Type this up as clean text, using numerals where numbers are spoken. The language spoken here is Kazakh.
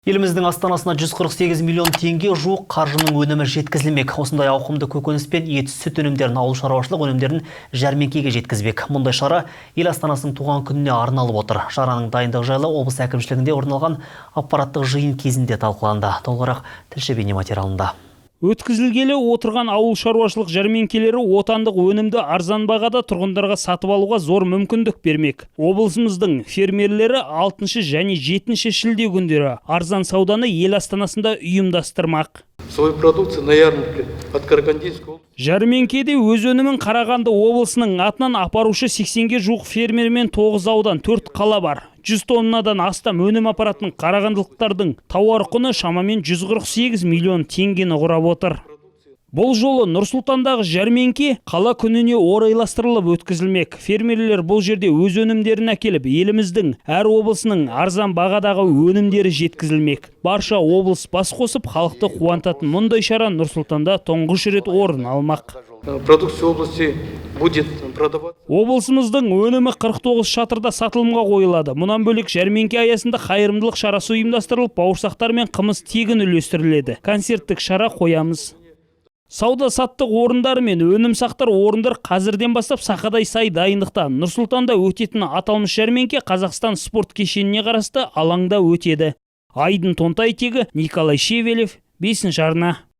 Еліміздің астанасына 148 миллион теңге жуық қаржының өнімі жеткізілмек. Осындай ауқымды көкөніс пен ет, сүт өнімдерін, ауыл шаруашылық өнімдерін жәрмеңкеге жеткізбек. Мұндай шара ел астанасының туған күніне арналып отыр. Шараның дайындығы жайлы облыс әкімшілігінде орын алған аппараттық жиын кезінде талқыланды. Толығырақ тілші бейнематериалында. Өткізілгелі отырған ауыл шаруашылық жәрмеңкелері отандық өнімді арзан бағада тұрғындарға сатып алуға зор мүмкіндік бермек. Облысымыздың фермерлері 6 және 7 шілде күндері арзан сауданы ел астанасында ұйымдастырмақ. Свою продукцию на ярмарке от Карагандинской области. Жәрмеңкеде өз өнімін Қарағанды облысының атынан апарушы 80-ге жуық фермер мен 9 аудан, 4 қала бар. 100 тоннадан астам өнім апаратын қарағандылықтардың тауар құны шамамен 148 миллион теңгені құрап отыр. Бұл жолы Нұр-Сұлтандағы жәрмеңке қала күніне орайластырылып өткізілмек. Фермерлер бұл жерде өз өнімдерін әкеліп, еліміздің әр облысының арзан бағадағы өнімдері жеткізілмек. Барша облыс бас қосып, халықты қуантатын мұндай шара Нұр-Сұлтанда тұңғыш рет орын алмақ. Продукция области будет продаваться. Облысымыздың өнімі 49 шатырда сатылымға қойылады. Мұнан бөлек, жәрмеңке аясында қайырымдылық шарасы ұйымдастырылып, бауырсақтар мен қымыз тегін үлестіріледі. Концерттік шара қоямыз. Сауда саттық орындары мен өнім сақтар орындар қазірден бастап сақадай сай дайындықта. Нұр-Сұлтанда өтетін аталмыш жәрмеңке Қазақстан спорт кешеніне қарасты алаңда өтеді. Айдын Тонтайтегі, Николай Шевелев, 5 арна.